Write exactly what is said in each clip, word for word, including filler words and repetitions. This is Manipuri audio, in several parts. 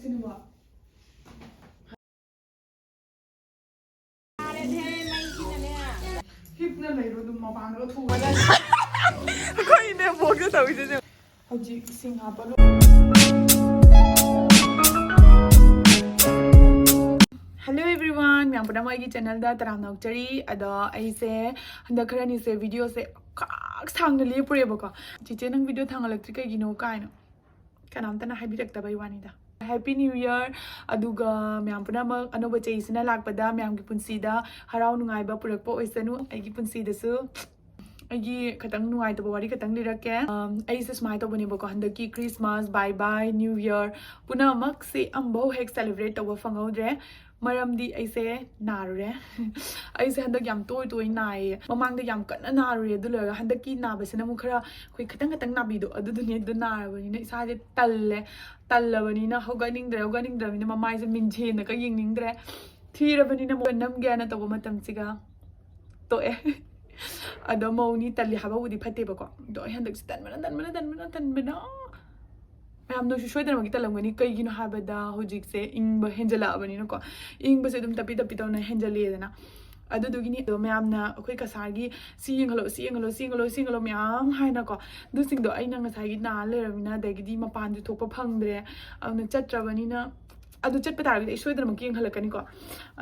ꯁꯤꯅꯦꯕ꯫ ꯍꯤꯞꯅ ꯂꯩꯔꯣ ꯑꯗꯨꯝ ꯃꯄꯥꯟꯗꯒ ꯊꯣꯛꯑꯒ꯫ ꯑꯩꯈꯣꯏ ꯏꯅꯦꯝꯕꯣꯛꯁꯦ ꯇꯧꯔꯤꯁꯦ ꯌꯦꯡꯉꯣ꯫ ꯍꯧꯖꯤꯛ ꯏꯁꯤꯡ ꯍꯥꯞꯄ ꯂꯣꯏ꯫ Hello everyone, ꯃꯌꯥꯝ ꯄꯨꯝꯅꯃꯛ ꯑꯩꯒꯤ channelꯗ ꯇꯔꯥꯝꯅ ꯑꯣꯛꯆꯔꯤ꯫ ꯑꯗꯣ ꯑꯩꯁꯦ ꯍꯟꯗꯛ ꯈꯔꯅꯤꯁꯦ videoꯁꯦ ꯈꯥꯛ ꯁꯥꯡꯅ ꯂꯦꯞꯄꯨꯔꯦꯕꯀꯣ꯫ "ꯆꯤꯆꯦ, ꯅꯪ video ꯊꯥꯡꯒꯠꯂꯛꯇ꯭ꯔꯤ ꯀꯩꯒꯤꯅꯣ?" ꯀꯥꯏꯅ ꯀꯅꯥꯝꯇꯅ ꯍꯥꯏꯕꯤꯔꯛꯇꯕꯩ ꯋꯥꯅꯤꯗ꯫ Happy New Year! ꯑꯗꯨꯒ ꯃꯌꯥꯝ ꯄꯨꯝꯅꯃꯛ ꯑꯅꯧꯕ ꯆꯍꯤꯁꯤꯅ ꯂꯥꯛꯄꯗ ꯃꯌꯥꯝꯒꯤ ꯄꯨꯟꯁꯤꯗ ꯍꯔꯥꯎ ꯅꯨꯡꯉꯥꯏꯕ ꯄꯨꯔꯛꯄ ꯑꯣꯏꯁꯅꯨ꯫ ꯑꯩꯒꯤ ꯄꯨꯟꯁꯤꯗꯁꯨ ꯑꯩꯒꯤ ꯈꯇꯪ ꯅꯨꯡꯉꯥꯏꯇꯕ ꯋꯥꯔꯤ ꯈꯇꯪ ꯂꯤꯔꯛꯀꯦ꯫ ꯑꯝ, ꯑꯩꯁꯦ ꯁꯨꯃꯥꯏꯅ ꯇꯧꯕꯅꯦꯕꯀꯣ, ꯍꯟꯗꯛꯀꯤ Christmas, bye bye, New Year ꯄꯨꯝꯅꯃꯛꯁꯦ ꯑꯃꯐꯥꯎ ꯍꯦꯛ celebrate ꯇꯧꯕ ꯐꯪꯍꯧꯗ꯭ꯔꯦ꯫ ꯃꯔꯝꯗꯤ ꯑꯩꯁꯦ ꯅꯥꯔꯨꯔꯦ꯫ ꯑꯩꯁꯦ ꯍꯟꯗꯛ ꯌꯥꯝ ꯇꯣꯏ ꯇꯣꯏ ꯅꯥꯏꯌꯦ꯫ ꯃꯃꯥꯡꯗ ꯌꯥꯝ ꯀꯟꯅ ꯅꯥꯔꯨꯔꯦ꯫ ꯑꯗꯨ ꯂꯣꯏꯔꯒ ꯍꯟꯗꯛꯀꯤ ꯅꯥꯕꯁꯤꯅ ꯑꯃꯨꯛ ꯈꯔ ꯑꯩꯈꯣꯏ ꯈꯤꯇꯪ ꯈꯤꯇꯪ ꯅꯥꯕꯤꯗꯣ ꯑꯗꯨꯗꯨꯅꯦ꯫ ꯑꯗꯨ ꯅꯥꯔꯕꯅꯤꯅ ꯏꯁꯥꯁꯦ ꯇꯜꯂꯦ꯫ ꯇꯜꯂꯕꯅꯤꯅ ꯍꯧꯒꯠꯅꯤꯡꯗ꯭ꯔꯦ꯫ ꯍꯧꯒꯠꯅꯤꯡꯗ꯭ꯔꯕꯅꯤꯅ ꯃꯃꯥꯏꯁꯦ ꯃꯤꯡꯁꯦꯟꯅꯒ ꯌꯦꯡꯅꯤꯡꯗ꯭ꯔꯦ꯫ ꯊꯤꯔꯕꯅꯤꯅ ꯑꯃꯨꯛ ꯅꯝꯒꯦꯅ ꯇꯧꯕ ꯃꯇꯝꯁꯤꯒ ꯇꯣꯛꯑꯦ꯫ ꯑꯗꯣ ꯃꯧꯅꯤ ꯇꯜꯂꯤ ꯍꯥꯏꯕꯕꯨꯗꯤ ꯐꯠꯇꯦꯕꯀꯣ꯫ ꯑꯗꯣ ꯑꯩ ꯍꯟꯗꯛꯁꯦ ꯇꯟꯕꯅ, ꯇꯟꯕꯅ, ꯇꯟꯕꯅ, ꯇꯟꯕꯅ꯫ ꯃꯌꯥꯝ ꯅꯣꯏꯁꯨ ꯁꯣꯏꯗꯅꯃꯛꯀꯤ ꯇꯜꯂꯝꯒꯅꯤ꯫ ꯀꯩꯒꯤꯅꯣ ꯍꯥꯏꯕꯗ ꯍꯧꯖꯤꯛꯁꯦ ꯏꯪꯕ ꯍꯦꯟꯖꯜꯂꯛꯑꯕꯅꯤꯅꯀꯣ꯫ ꯏꯪꯕꯁꯦ ꯑꯗꯨꯝ ꯇꯞꯄꯤ ꯇꯞꯄꯤ ꯇꯧꯅ ꯍꯦꯟꯖꯜꯂꯛꯑꯦꯗꯅ꯫ ꯑꯗꯨꯗꯨꯒꯤꯅꯤ꯫ ꯑꯗꯣ ꯃꯌꯥꯝꯅ ꯑꯩꯈꯣꯏ ꯀꯁꯥꯔꯒꯤ "ꯁꯤ ꯌꯦꯡꯍꯜꯂꯣ, ꯁꯤ ꯌꯦꯡꯍꯜꯂꯣ, ꯁꯤ ꯌꯦꯡꯍꯜꯂꯣ, ꯁꯤ ꯌꯦꯡꯍꯜꯂꯣ" ꯃꯌꯥꯝ ꯍꯥꯏꯅꯀꯣ꯫ ꯑꯗꯨꯁꯤꯡꯗꯣ ꯑꯩꯅ ꯉꯁꯥꯏꯒꯤ ꯅꯥ ꯂꯩꯔꯕꯅꯤꯅ, ꯑꯗꯒꯤꯗꯤ ꯃꯄꯥꯟꯁꯨ ꯊꯣꯛꯄ ꯐꯪꯗ꯭ꯔꯦ꯫ ꯑꯗꯨꯅ ꯆꯠꯇ꯭ꯔꯕꯅꯤꯅ, ꯑꯗꯨ ꯆꯠꯄ ꯇꯥꯔꯒꯗꯤ ꯑꯩ ꯁꯣꯏꯗꯅꯃꯛꯀꯤ ꯌꯦꯡꯍꯜꯂꯛꯀꯅꯤꯀꯣ꯫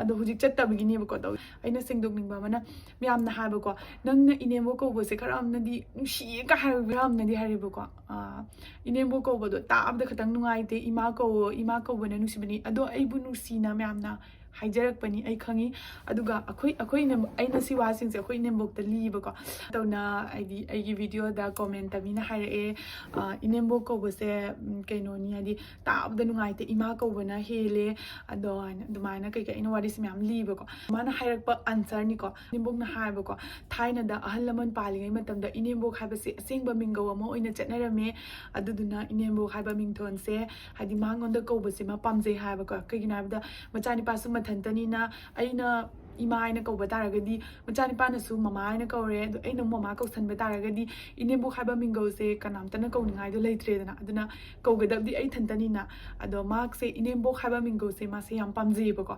ꯑꯗꯣ ꯍꯧꯖꯤꯛ ꯆꯠꯇꯕꯒꯤꯅꯦꯕꯀꯣ꯫ ꯑꯗꯣ ꯑꯩꯅ ꯁꯦꯡꯗꯣꯛꯅꯤꯡꯕ ꯑꯃꯅ, ꯃꯌꯥꯝꯅ ꯍꯥꯏꯕꯀꯣ, "ꯅꯪꯅ ꯏꯅꯦꯝꯕꯣꯛ ꯀꯧꯕꯁꯦ ꯈꯔ ꯑꯃꯅꯗꯤ ꯅꯨꯡꯁꯤꯌꯦ" ꯀꯥꯏ ꯍꯥꯏꯕ ꯈꯔ ꯑꯃꯅꯗꯤ ꯍꯥꯏꯔꯦꯕꯀꯣ꯫ ꯑꯥ, ꯏꯅꯦꯝꯕꯣꯛ ꯀꯧꯕꯗꯣ ꯇꯥꯕꯗ ꯈꯇꯪ ꯅꯨꯡꯉꯥꯏꯇꯦ, "ꯏꯃꯥ ꯀꯧꯋꯣ, ꯏꯃꯥ ꯀꯧꯕꯅ ꯅꯨꯡꯁꯤꯕꯅꯤ"꯫ ꯑꯗꯣ ꯑꯩꯕꯨ ꯅꯨꯡꯁꯤꯅ ꯃꯌꯥꯝꯅ ꯍꯥꯏꯖꯔꯛꯄꯅꯤ, ꯑꯩ ꯈꯪꯉꯤ꯫ ꯑꯗꯨꯒ ꯑꯩꯈꯣꯏ, ꯑꯩꯈꯣꯏ ꯏꯅꯦꯝ-, ꯑꯩꯅ ꯁꯤ ꯋꯥꯁꯤꯡꯁꯦ ꯑꯩꯈꯣꯏ ꯏꯅꯦꯝꯕꯣꯛꯇ ꯂꯤꯕꯀꯣ꯫ ꯇꯧꯅ, ꯍꯥꯏꯗꯤ, ꯑꯩꯒꯤ videoꯗ commentꯇ ꯃꯤꯅ ꯍꯥꯏꯔꯛꯑꯦ, ꯑ, "ꯏꯅꯦꯝꯕꯣꯛ ꯀꯧꯕꯁꯦ, ꯎꯝ, ꯀꯩꯅꯣꯅꯤ, ꯍꯥꯏꯗꯤ, ꯇꯥꯕꯗ ꯅꯨꯡꯉꯥꯏꯇꯦ, ꯏꯃꯥ ꯀꯧꯕꯅ ꯍꯦꯜꯂꯦ", ꯑꯗꯣ ꯍꯥꯏꯅ ꯑꯗꯨꯃꯥꯏꯅ ꯀꯩꯀꯩ ꯑꯩꯅ ꯋꯥꯔꯤꯁꯦ ꯃꯌꯥꯝ ꯂꯤꯕꯀꯣ꯫ ꯃꯥꯅ ꯍꯥꯏꯔꯛꯄ answerꯅꯤꯀꯣ꯫ ꯏꯅꯦꯝꯕꯣꯛꯅ ꯍꯥꯏꯕꯀꯣ, ꯊꯥꯏꯅꯗ ꯑꯍꯜ ꯂꯃꯟ ꯄꯥꯜꯂꯤꯉꯩ ꯃꯇꯝꯗ ꯏꯅꯦꯝꯕꯣꯛ ꯍꯥꯏꯕꯁꯦ ꯑꯁꯦꯡꯕ ꯃꯤꯡꯒꯧ ꯑꯃ ꯑꯣꯏꯅ ꯆꯠꯅꯔꯝꯃꯦ꯫ ꯑꯗꯨꯗꯨꯅ ꯏꯅꯦꯝꯕꯣꯛ ꯍꯥꯏꯕ ꯃꯤꯡꯊꯣꯟꯁꯦ, ꯍꯥꯏꯗꯤ, ꯃꯉꯣꯟꯗ ꯀꯧꯕꯁꯤꯃ ꯄꯥꯝꯖꯩ ꯍꯥꯏꯕꯀꯣ꯫ ꯀꯩꯒꯤꯅꯣ ꯍꯥꯏꯕꯗ ꯃꯆꯥꯅꯤꯄꯥꯁꯨ ꯃꯊꯟꯇꯅꯤꯅ ꯑꯩꯅ ꯏꯃꯥ ꯍꯥꯏꯅ ꯀꯧꯕ ꯇꯥꯔꯒꯗꯤ ꯃꯆꯥꯅꯤꯄꯥꯅꯁꯨ ꯃꯃꯥ ꯍꯥꯏꯅ ꯀꯧꯔꯦ꯫ ꯑꯗꯣ ꯑꯩꯅ ꯑꯃꯨꯛ ꯃꯃꯥ ꯀꯧꯁꯟꯕ ꯇꯥꯔꯒꯗꯤ ꯏꯅꯦꯝꯕꯣꯛ ꯍꯥꯏꯕ ꯃꯤꯡꯒꯧꯁꯦ ꯀꯅꯥꯝꯇꯅ ꯀꯧꯅꯤꯡꯉꯥꯏꯗꯣ ꯂꯩꯇ꯭ꯔꯦꯗꯅ꯫ ꯑꯗꯨꯅ ꯀꯧꯒꯗꯕꯗꯤ ꯑꯩ ꯏꯊꯟꯇꯅꯤꯅ꯫ ꯑꯗꯣ ꯃꯍꯥꯛꯁꯦ ꯏꯅꯦꯝꯕꯣꯛ ꯍꯥꯏꯕ ꯃꯤꯡꯒꯧꯁꯦ ꯃꯥꯁꯦ ꯌꯥꯝ ꯄꯥꯝꯖꯩꯌꯦꯕꯀꯣ꯫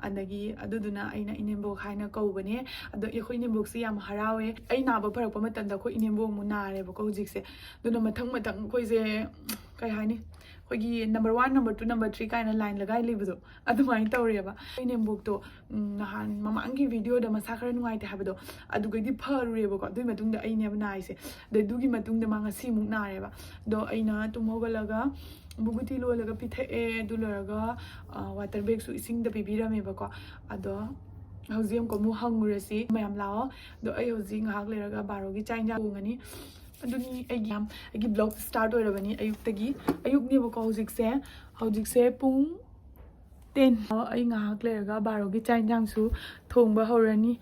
ꯑꯗꯒꯤ ꯑꯗꯨꯗꯨꯅ ꯑꯩꯅ ꯏꯅꯦꯝꯕꯣꯛ ꯍꯥꯏꯅ ꯀꯧꯕꯅꯦ꯫ ꯑꯗꯣ ꯑꯩꯈꯣꯏ ꯏꯅꯦꯝꯕꯣꯛꯁꯦ ꯌꯥꯝ ꯍꯔꯥꯎꯋꯦ꯫ ꯑꯩ ꯅꯥꯕ ꯐꯔꯛꯄ ꯃꯇꯝꯗ ꯑꯩꯈꯣꯏ ꯏꯅꯦꯝꯕꯣꯛ ꯑꯃꯨꯛ ꯅꯥꯔꯦꯕꯀꯣ ꯍꯧꯖꯤꯛꯁꯦ꯫ ꯑꯗꯨꯅ ꯃꯊꯪ ꯃꯊꯪ ꯑꯩꯈꯣꯏꯁꯦ, ꯀꯩ ꯍꯥꯏꯅꯤ, ꯑꯩꯈꯣꯏꯒꯤ number one, number two, number three ꯀꯥꯏꯅ line ꯂꯒꯥꯏ ꯂꯩꯕꯗꯣ ꯑꯗꯨꯃꯥꯏꯅ ꯇꯧꯔꯦꯕ꯫ ꯑꯩꯈꯣꯏ ꯏꯅꯦꯝꯕꯣꯛꯇꯣ ꯎꯝ, ꯅꯍꯥꯟ ꯃꯃꯥꯡꯒꯤ videoꯗ ꯃꯁꯥ ꯈꯔ ꯅꯨꯡꯉꯥꯏꯇꯦ ꯍꯥꯏꯕꯗꯣ, ꯑꯗꯨꯒꯩꯗꯤ ꯐꯔꯨꯔꯦꯕꯀꯣ꯫ ꯑꯗꯨꯒꯤ ꯃꯇꯨꯡꯗ ꯑꯩꯅꯦꯕ ꯅꯥꯔꯤꯁꯦ꯫ ꯑꯗꯩ ꯑꯗꯨꯒꯤ ꯃꯇꯨꯡꯗ ꯃꯥ ꯉꯁꯤꯃꯨꯛ ꯅꯥꯔꯦꯕ꯫ ꯑꯗꯣ ꯑꯩꯅ ꯇꯨꯝ ꯍꯧꯒꯠꯂꯒ ꯕꯨꯒꯨꯇꯤ ꯂꯣꯜꯂꯒ ꯄꯤꯊꯛꯑꯦ꯫ ꯑꯗꯨ ꯂꯣꯏꯔꯒ, ꯑ, water bagꯁꯨ ꯏꯁꯤꯡꯗ ꯄꯤꯕꯤꯔꯝꯃꯦꯕꯀꯣ꯫ ꯑꯗꯣ ꯍꯧꯖꯤꯛ ꯑꯃꯨꯛꯀ ꯑꯃꯨꯛ ꯍꯪꯉꯨꯔꯁꯤ꯫ ꯃꯌꯥꯝ ꯂꯥꯛꯑꯣ꯫ ꯑꯗꯣ ꯑꯩ ꯍꯧꯖꯤꯛ ꯉꯥꯏꯍꯥꯛ ꯂꯩꯔꯒ ꯕꯥꯔꯣꯒꯤ ꯆꯥꯛ ꯏꯟꯖꯥꯡ ꯊꯣꯡꯉꯅꯤ꯫ ꯑꯗꯨꯅꯤ ꯑꯩꯒꯤ ꯌꯥꯝ, ꯑꯩꯒꯤ vlog start ꯑꯣꯏꯔꯕꯅꯤ ꯑꯌꯨꯛꯇꯒꯤ꯫ ꯑꯌꯨꯛꯅꯦꯕꯀꯣ ꯍꯧꯖꯤꯛꯁꯦ꯫ ꯍꯧꯖꯤꯛꯁꯦ ꯄꯨꯡ ten꯫ ꯑꯩ ꯉꯥꯏꯍꯥꯛ ꯂꯩꯔꯒ ꯕꯥꯔꯣꯒꯤ ꯆꯥꯛ ꯏꯟꯖꯥꯡꯁꯨ ꯊꯣꯡꯕ ꯍꯧꯔꯅꯤ꯫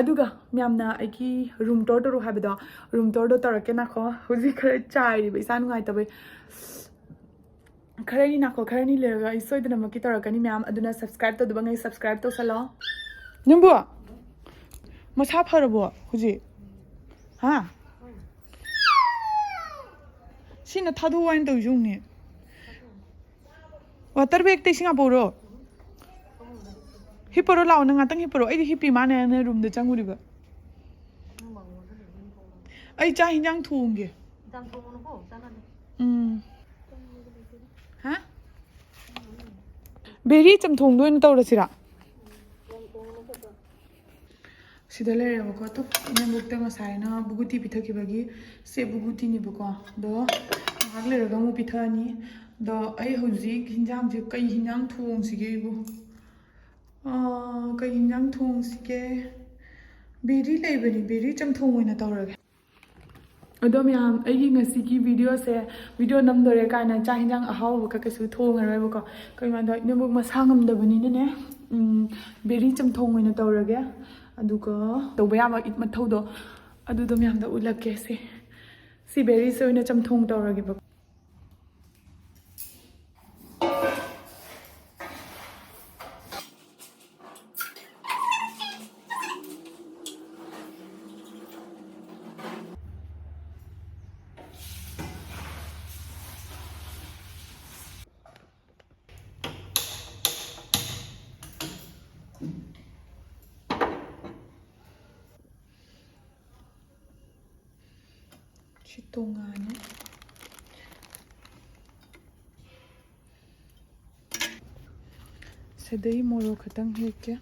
ꯑꯗꯨꯒ ꯃꯌꯥꯝꯅ ꯑꯩꯒꯤ room tour ꯇꯧꯔꯛꯑꯣ ꯍꯥꯏꯕꯗꯣ, room tourꯗꯣ ꯇꯧꯔꯛꯀꯦ ꯅꯥꯈꯣ꯫ ꯍꯧꯖꯤꯛ ꯈꯔ ꯆꯥꯏꯔꯤꯕ, ꯏꯁꯥ ꯅꯨꯡꯉꯥꯏꯇꯕꯩ꯫ ꯈꯔꯅꯤ ꯅꯥꯈꯣ, ꯈꯔꯅꯤ ꯂꯩꯔꯒ ꯑꯩ ꯁꯣꯏꯗꯅꯃꯛꯀꯤ ꯇꯧꯔꯛꯀꯅꯤ ꯃꯌꯥꯝ꯫ ꯑꯗꯨꯅ subscribe ꯇꯧꯗꯕꯉꯩ subscribe ꯇꯧꯁꯜꯂꯣ꯫ ꯅꯪꯕꯨ ꯃꯁꯥ ꯐꯔꯕꯣ ꯍꯧꯖꯤꯛ? ꯍꯥ? ꯁꯤꯅ ꯊꯥꯗꯣꯛꯑꯣ ꯍꯥꯏꯅ ꯇꯧꯔꯤꯁꯦ ꯌꯦꯡꯉꯨꯅꯦ꯫ Water bagꯇ ꯏꯁꯤꯡ ꯍꯥꯞꯄꯧꯔꯣ? ꯍꯤꯞꯄꯔꯣ, ꯂꯥꯛꯑꯣ, ꯅꯪ ꯉꯥꯛꯇꯪ ꯍꯤꯞꯄꯔꯣ꯫ ꯑꯩꯗꯤ ꯍꯤꯞꯄꯤ, ꯃꯥꯅꯦ ꯅꯪ roomꯗ ꯆꯪꯉꯨꯔꯤꯕ꯫ ꯑꯩ ꯆꯥꯛ ꯍꯤꯟꯖꯥꯡ ꯊꯣꯡꯒꯦ꯫ ꯎꯝ꯫ ꯍꯥ? ꯕꯦꯔꯤ ꯆꯝꯊꯣꯡꯗꯣ ꯑꯣꯏꯅ ꯇꯧꯔꯁꯤꯔꯥ? ꯁꯤꯗ ꯂꯩꯔꯦꯕꯀꯣ꯫ ꯇꯨ, ꯏꯅꯦꯝꯕꯣꯛꯇ ꯉꯁꯥꯏꯅ ꯕꯨꯒꯨꯇꯤ ꯄꯤꯊꯛꯈꯤꯕꯒꯤ ꯁꯦ ꯕꯨꯒꯨꯇꯤꯅꯦꯕꯀꯣ꯫ ꯑꯗꯣ ꯉꯥꯏꯍꯥꯛ ꯂꯩꯔꯒ ꯑꯃꯨꯛ ꯄꯤꯊꯛꯑꯅꯤ꯫ ꯑꯗꯣ ꯑꯩ ꯍꯧꯖꯤꯛ ꯍꯤꯟꯖꯥꯡꯁꯦ ꯀꯩ ꯍꯤꯟꯖꯥꯡ ꯊꯣꯡꯁꯤꯒꯦ ꯑꯩꯕꯨ? ꯑꯥ, ꯀꯩ ꯍꯤꯟꯖꯥꯡ ꯊꯣꯡꯁꯤꯒꯦ? ꯕꯦꯔꯤ ꯂꯩꯕꯅꯤ, ꯕꯦꯔꯤ ꯆꯝꯊꯣꯡ ꯑꯣꯏꯅ ꯇꯧꯔꯒꯦ꯫ ꯑꯗꯣ ꯃꯌꯥꯝ, ꯑꯩꯒꯤ ꯉꯁꯤꯒꯤ videoꯁꯦ, video ꯅꯝꯗꯣꯔꯦ ꯀꯥꯏꯅ ꯆꯥꯛ ꯍꯤꯟꯖꯥꯡ ꯑꯍꯥꯎꯕ ꯀꯩꯁꯨ ꯊꯣꯡꯉꯔꯣꯏꯕꯀꯣ꯫ ꯀꯩꯒꯤꯅꯣ ꯍꯥꯏꯗ ꯏꯅꯦꯝꯕꯣꯛ ꯃꯁꯥ ꯉꯝꯗꯕꯅꯤꯅꯅꯦ, ꯎꯝ, ꯕꯦꯔꯤ ꯆꯝꯊꯣꯡ ꯑꯣꯏꯅ ꯇꯧꯔꯒꯦ꯫ ꯑꯗꯨꯒ ꯇꯧꯕ ꯌꯥꯕ ꯏꯠ ꯃꯊꯧꯗꯣ ꯑꯗꯨꯗꯣ ꯃꯌꯥꯝꯗ ꯎꯠꯂꯛꯀꯦ꯫ ꯁꯦ, ꯁꯤ ꯕꯦꯔꯤꯁꯦ ꯑꯣꯏꯅ ꯆꯝꯊꯣꯡ ꯇꯧꯔꯒꯦꯕꯀꯣ꯫ ꯇꯣꯉꯥꯟꯅ꯫ ꯁꯤꯗꯩ ꯃꯣꯔꯣꯛ ꯈꯛꯇꯪ ꯍꯦꯛꯀꯦ꯫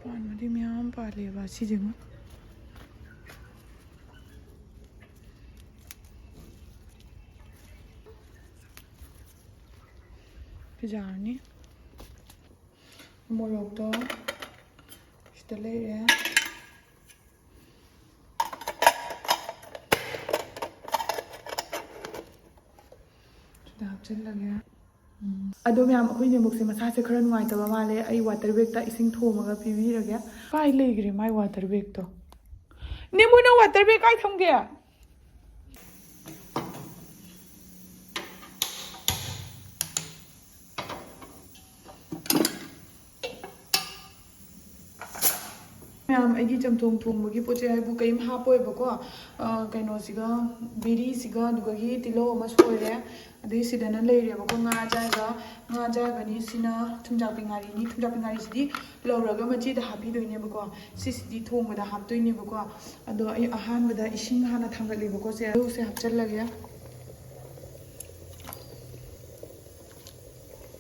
ꯄꯥꯟꯕꯗꯤ ꯃꯌꯥꯝ ꯄꯥꯜꯂꯦꯕ ꯁꯤꯁꯤꯃ꯫ ꯄꯤꯖꯥꯔꯅꯤ꯫ ꯃꯣꯔꯣꯛꯇꯣ ꯁꯤꯗ ꯂꯩꯔꯦ꯫ ꯁꯤꯗ ꯍꯥꯞꯆꯤꯜꯂꯒꯦ꯫ ꯎꯝ꯫ ꯑꯗꯣ ꯃꯌꯥꯝ, ꯑꯩꯈꯣꯏ ꯅꯦꯝꯕꯣꯛꯁꯦ ꯃꯁꯥꯁꯦ ꯈꯔ ꯅꯨꯡꯉꯥꯏꯇꯕ ꯃꯥꯜꯂꯦ꯫ ꯑꯩ ꯋꯥꯇꯔ ꯕꯦꯒꯇ ꯏꯁꯤꯡ ꯊꯣꯝꯃꯒ ꯄꯤꯕꯤꯔꯒꯦ꯫ ꯀꯥꯏ ꯂꯩꯈ꯭ꯔꯦ ꯃꯥꯏ ꯋꯥꯇꯔ ꯕꯦꯒꯇꯣ? ꯅꯦꯝꯕꯣꯛ, ꯅꯪ ꯋꯥꯇꯔ ꯕꯦꯒ ꯀꯥꯏ ꯊꯝꯒꯦ? ꯃꯌꯥꯝ, ꯑꯩꯒꯤ ꯆꯝꯊꯣꯡ ꯊꯣꯡꯕꯒꯤ ꯄꯣꯠ ꯆꯩ ꯍꯥꯏꯕꯨ ꯀꯔꯤꯝ ꯍꯥꯞꯄꯣꯏꯕꯀꯣ꯫ ꯑ, ꯀꯩꯅꯣꯁꯤꯒ, ꯕꯦꯔꯤꯁꯤꯒ, ꯑꯗꯨꯗꯒꯤ ꯇꯤꯜꯍꯧ ꯑꯃ ꯁꯣꯏꯔꯦ꯫ ꯑꯗꯩ ꯁꯤꯗꯅ ꯂꯩꯔꯦꯕꯀꯣ, ꯉꯥ ꯑꯌꯥꯏꯕ, ꯉꯥ ꯑꯌꯥꯏꯕꯅꯤ꯫ ꯁꯤꯅ ꯊꯨꯝꯖꯥꯛꯄꯤ ꯉꯥꯔꯤꯅꯤ꯫ ꯊꯨꯝꯖꯥꯛꯄꯤ ꯉꯥꯔꯤꯁꯤꯗꯤ ꯂꯧꯔꯒ ꯃꯆꯦꯗ ꯍꯥꯞꯄꯤꯗꯣꯏꯅꯦꯕꯀꯣ꯫ ꯁꯤꯁꯤꯗꯤ ꯊꯣꯡꯕꯗ ꯍꯥꯞꯇꯣꯏꯅꯦꯕꯀꯣ꯫ ꯑꯗꯣ ꯑꯩ ꯑꯍꯥꯟꯕꯗ ꯏꯁꯤꯡ ꯍꯥꯟꯅ ꯊꯥꯡꯒꯠꯂꯦꯕꯀꯣ꯫ ꯁꯦ, ꯑꯂꯨꯁꯦ ꯍꯥꯞꯆꯤꯜꯂꯒꯦ꯫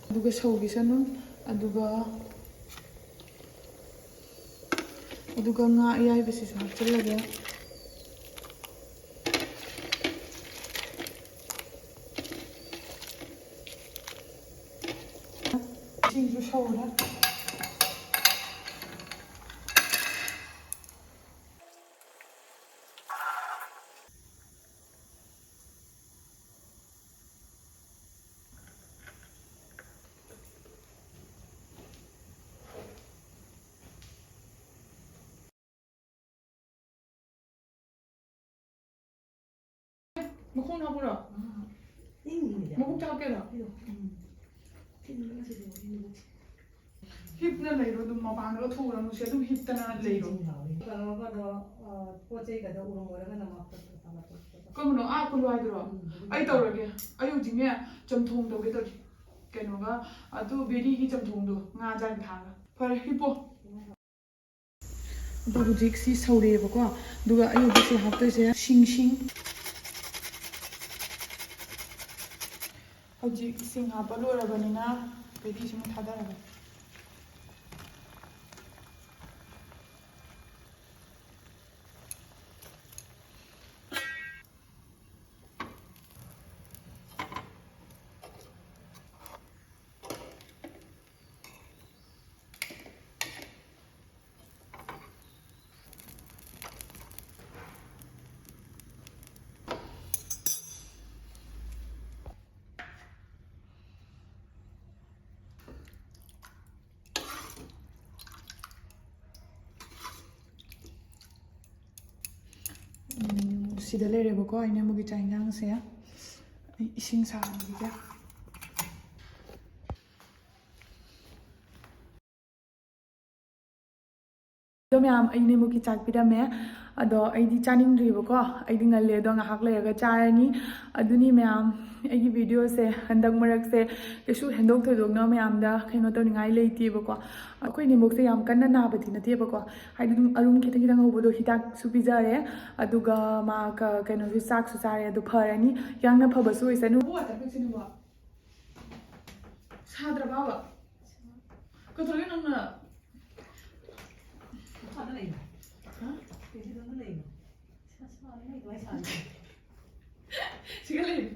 ꯑꯗꯨꯒ ꯁꯧꯈꯤꯁꯅꯨ꯫ ꯑꯗꯨꯒ, ꯑꯗꯨꯒ ꯉꯥ ꯑꯌꯥꯏꯕꯁꯤꯁꯨ ꯍꯥꯞꯆꯤꯜꯂꯒꯦ꯫ ꯏꯁꯤꯡꯁꯨ ꯁꯧꯔꯦ꯫ ꯃꯈꯣꯡ ꯍꯥꯞꯄꯨꯔꯣ? ꯏꯪꯉꯤꯅꯦ꯫ ꯃꯈꯣꯡ ꯆꯥꯛꯀꯦꯔꯣ? ꯎꯝ꯫ ꯍꯤꯞꯅ ꯂꯩꯔꯣ, ꯑꯗꯨꯝ ꯃꯄꯥꯟꯗꯒ ꯊꯣꯛꯎꯔꯅꯨ, ꯁꯤ ꯑꯗꯨꯝ ꯍꯤꯞꯇꯅ ꯂꯩꯔꯣ꯫ ꯀꯩꯅꯣꯒꯗꯣ, ꯑ, ꯄꯣꯠ ꯆꯩꯒꯗꯣ ꯎꯔꯨꯝ ꯑꯣꯏꯔꯒꯅ ꯃꯥ ꯐꯠ ꯐꯠ ꯊꯥꯡꯒꯠꯄ ꯈꯣꯠꯄ꯫ ꯀꯩꯅꯣ, ꯑꯥ ꯀꯨꯂꯨ ꯍꯥꯏꯗꯨꯔꯣ? ꯎꯝ, ꯑꯗꯨ ꯑꯩ ꯇꯧꯔꯒꯦ꯫ ꯑꯩ ꯍꯧꯖꯤꯛꯅꯦ ꯆꯝꯊꯣꯡ ꯇꯧꯒꯦ ꯇꯧꯔꯤ꯫ ꯀꯩꯅꯣꯒ, ꯑꯗꯨ ꯕꯦꯔꯤꯒꯤ ꯆꯝꯊꯣꯡꯗꯣ ꯉꯥ ꯑꯖꯥꯏꯕ ꯊꯥꯛꯑꯒ꯫ ꯐꯔꯦ, ꯍꯤꯞꯄꯣ꯫ ꯑꯗꯣ ꯍꯧꯖꯤꯛ ꯁꯤ ꯁꯧꯔꯦꯕꯀꯣ, ꯑꯗꯨꯒ ꯑꯩ ꯍꯧꯖꯤꯛ ꯁꯤ ꯍꯥꯞꯇꯣꯏꯁꯦ ꯁꯤꯡ, ꯁꯤꯡ꯫ ꯍꯧꯖꯤꯛ ꯁꯤꯡ ꯍꯥꯞꯄ ꯂꯣꯏꯔꯕꯅꯤꯅ ꯕꯦꯔꯤꯁꯤꯃ ꯊꯥꯗꯔꯒꯦ꯫ ꯎꯝ, ꯁꯤꯗ ꯂꯩꯔꯦꯕꯀꯣ, ꯑꯩꯅ ꯑꯃꯨꯛꯀꯤ ꯆꯥꯛ ꯌꯦꯟꯁꯥꯡꯁꯦ꯫ ꯑꯩ ꯏꯁꯤꯡ ꯁꯥꯍꯟꯈꯤꯒꯦ꯫ ꯑꯗꯣ ꯃꯌꯥꯝ, ꯑꯩ ꯅꯦꯃꯨꯀꯤ ꯆꯥꯛ ꯄꯤꯔꯝꯃꯦ꯫ ꯑꯗꯣ ꯑꯩꯗꯤ ꯆꯥꯅꯤꯡꯗ꯭ꯔꯤꯕꯀꯣ, ꯑꯩꯗꯤ ꯉꯜꯂꯦ, ꯑꯗꯣ ꯉꯥꯏꯍꯥꯛ ꯂꯩꯔꯒ ꯆꯥꯔꯅꯤ꯫ ꯑꯗꯨꯅꯤ ꯃꯌꯥꯝ, ꯑꯩꯒꯤ ꯚꯤꯗꯤꯑꯣꯁꯦ ꯍꯟꯗꯛ ꯃꯔꯛꯁꯦ ꯀꯩꯁꯨ ꯍꯦꯟꯗꯣꯛ ꯊꯣꯏꯗꯣꯛꯅ ꯃꯌꯥꯝꯗ ꯀꯩꯅꯣ ꯇꯧꯅꯤꯡꯉꯥꯏ ꯂꯩꯇꯦꯕꯀꯣ꯫ ꯑꯩꯈꯣꯏ ꯅꯦꯝꯕꯣꯛꯁꯦ ꯌꯥꯝ ꯀꯟꯅ ꯅꯥꯕꯗꯤ ꯅꯠꯇꯦꯕꯀꯣ, ꯍꯥꯏꯗꯤ ꯑꯗꯨꯝ ꯑꯔꯨꯝ ꯈꯤꯇꯪ ꯈꯤꯇꯪ ꯍꯧꯕꯗꯣ ꯍꯤꯗꯥꯛꯁꯨ ꯄꯤꯖꯔꯦ, ꯑꯗꯨꯒ ꯃꯥ ꯀ-, ꯀꯩꯅꯣꯁꯨ, ꯆꯥꯛꯁꯨ ꯆꯥꯔꯦ, ꯑꯗꯨ ꯐꯔꯅꯤ꯫ ꯌꯥꯝꯅ ꯐꯕꯁꯨ ꯑꯣꯏꯁꯅꯨ꯫ ꯁꯥꯗ꯭ꯔꯕꯕ? ꯀꯩꯗꯧꯔꯒꯦ ꯅꯪꯅ? ꯃꯈꯥꯗ ꯂꯩꯕ꯫ ꯍꯥ? ꯀꯩꯁꯤꯗ ꯂꯩꯕ꯫ ꯁꯤꯒ ꯂꯩꯕ꯫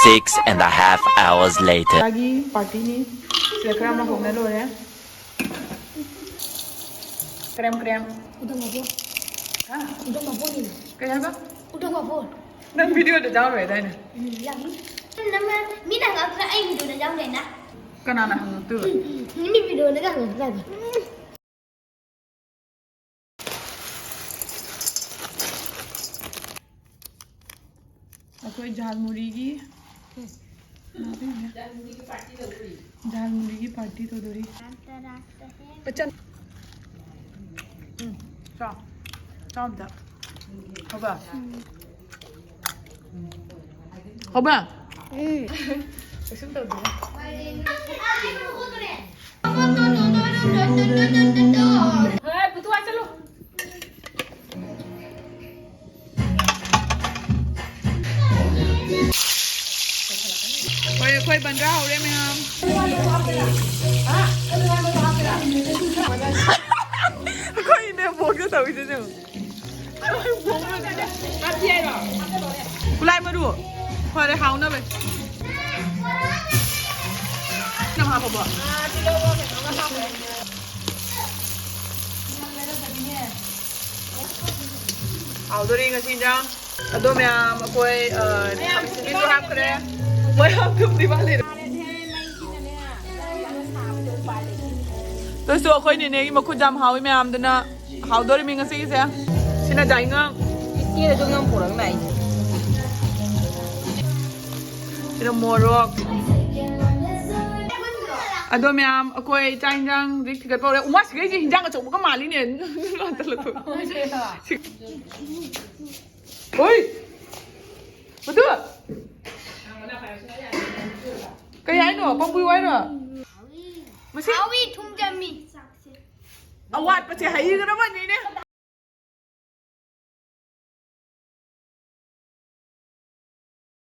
Six and a half hours later. ꯆꯥꯒꯤ ꯄꯥꯔꯇꯤꯅꯤ꯫ ꯁꯤꯗ ꯈꯔ ꯑꯃ ꯍꯧꯅ ꯂꯣꯏꯔꯦ꯫ ꯀ꯭ꯔꯦꯝ ꯀ꯭ꯔꯦꯝ꯫ ꯎꯗꯪ ꯃꯕꯣ꯫ ꯍꯥ? ꯎꯗꯪ ꯃꯕꯣꯅꯤ꯫ ꯀꯩ ꯍꯥꯏꯕ? ꯎꯗꯪ ꯃꯕꯣ꯫ ꯅꯪ ꯚꯤꯗꯤꯑꯣꯗ ꯌꯥꯎꯔꯣꯏꯗꯥꯏꯅꯦ? ꯎꯝ, ꯌꯥꯎꯅꯤ꯫ ꯅꯪ, ꯃꯤꯅ ꯉꯥꯛꯇ ꯑꯩ ꯚꯤꯗꯤꯑꯣꯗ ꯌꯥꯎꯗꯣꯏꯅ꯫ ꯀꯅꯥꯅ ꯍꯪꯉꯛꯇꯣꯏꯕ? ꯎꯝ, ꯎꯝ, ꯃꯤ ꯚꯤꯗꯤꯑꯣꯗꯒ ꯍꯪꯉꯛꯇ꯭ꯔꯕ? ꯑꯩꯈꯣꯏ ꯖꯥꯜ ꯃꯨꯔꯤꯒꯤ, ꯖꯥꯜ ꯃꯨꯔꯤꯒꯤ ꯄꯥꯔꯇꯤ ꯇꯧꯗꯣꯔꯤ꯫ ꯄꯆꯟ꯫ ꯎꯝ, ꯆꯥꯎ꯫ ꯆꯥꯎ ꯑꯝꯇ꯫ ꯍꯧꯕ꯫ ꯍꯧꯕ꯫ ꯎꯝ꯫ ꯀꯩꯁꯨꯝ ꯇꯧꯗꯦ꯫ ꯍꯣꯏ, ꯄꯨꯊꯣꯛꯑ ꯆꯠꯂꯨ꯫ ꯍꯣꯏ, ꯑꯩꯈꯣꯏ ꯕꯟꯗ꯭ꯔꯥ ꯍꯧꯔꯦ ꯃꯌꯥꯝ꯫ ꯑꯩꯈꯣꯏ ꯏꯅꯦ ꯕꯣꯛꯁꯦ ꯇꯧꯔꯤꯁꯦ ꯌꯦꯡꯉꯨ꯫ ꯈꯨꯂꯥꯏ ꯃꯔꯨ꯫ ꯐꯔꯦ, ꯍꯥꯎꯅꯕ꯫ ꯅꯪ ꯍꯥꯞꯄꯕꯣ? ꯍꯥꯎꯗꯣꯔꯤ ꯉꯁꯤ ꯏꯟꯖꯥꯡ꯫ ꯑꯗꯣ ꯃꯌꯥꯝ ꯑꯩꯈꯣꯏ, ꯑ, ꯁꯤꯡꯖꯨ ꯍꯥꯞꯈ꯭ꯔꯦ꯫ ꯃꯣꯏ ꯍꯥꯞꯇꯕꯗꯤ ꯋꯥꯠꯂꯤꯔ? ꯑꯗꯨꯁꯨ ꯑꯩꯈꯣꯏ ꯅꯦꯅꯦꯒꯤ ꯃꯈꯨꯠ ꯌꯥꯝ ꯍꯥꯎꯏ ꯃꯌꯥꯝꯗꯨꯅ꯫ ꯍꯥꯎꯗꯣꯔꯤꯃꯤ ꯉꯁꯤꯒꯤꯁꯦ꯫ ꯁꯤꯅ ꯗꯥꯏꯉꯪ꯫ ꯏꯆꯦꯅ ꯑꯗꯨꯝ ꯅꯪ ꯄꯨꯔꯛ ꯂꯥꯛꯏꯁꯦ꯫ ꯁꯤꯅ ꯃꯣꯔꯣꯛ꯫ ꯑꯗꯣ ꯃꯌꯥꯝ, ꯑꯩꯈꯣꯏ ꯆꯥꯛ ꯏꯟꯖꯥꯡ ꯍꯧꯖꯤꯛ ꯊꯤꯒꯠꯄ ꯍꯧꯔꯦ꯫ ꯎꯃꯥ, ꯁꯤꯈꯩꯁꯦ ꯏꯟꯖꯥꯡ ꯑꯆꯧꯕꯒ ꯃꯥꯜꯂꯤꯅꯦ꯫ ꯂꯧꯊꯣꯛ꯫ ꯁꯤ-, ꯍꯣꯏ꯫ ꯃꯗꯨ꯫ ꯀꯩ ꯍꯥꯏꯅꯣ? ꯄꯥꯝꯕꯨꯏ ꯍꯥꯏꯔꯣ? ꯃꯁꯤ ꯍꯥꯎꯏ, ꯊꯨꯝ ꯆꯝꯃꯤ꯫ ꯑꯋꯥꯠꯄꯁꯦ ꯍꯩꯈ꯭ꯔꯕꯅꯤꯅꯦ꯫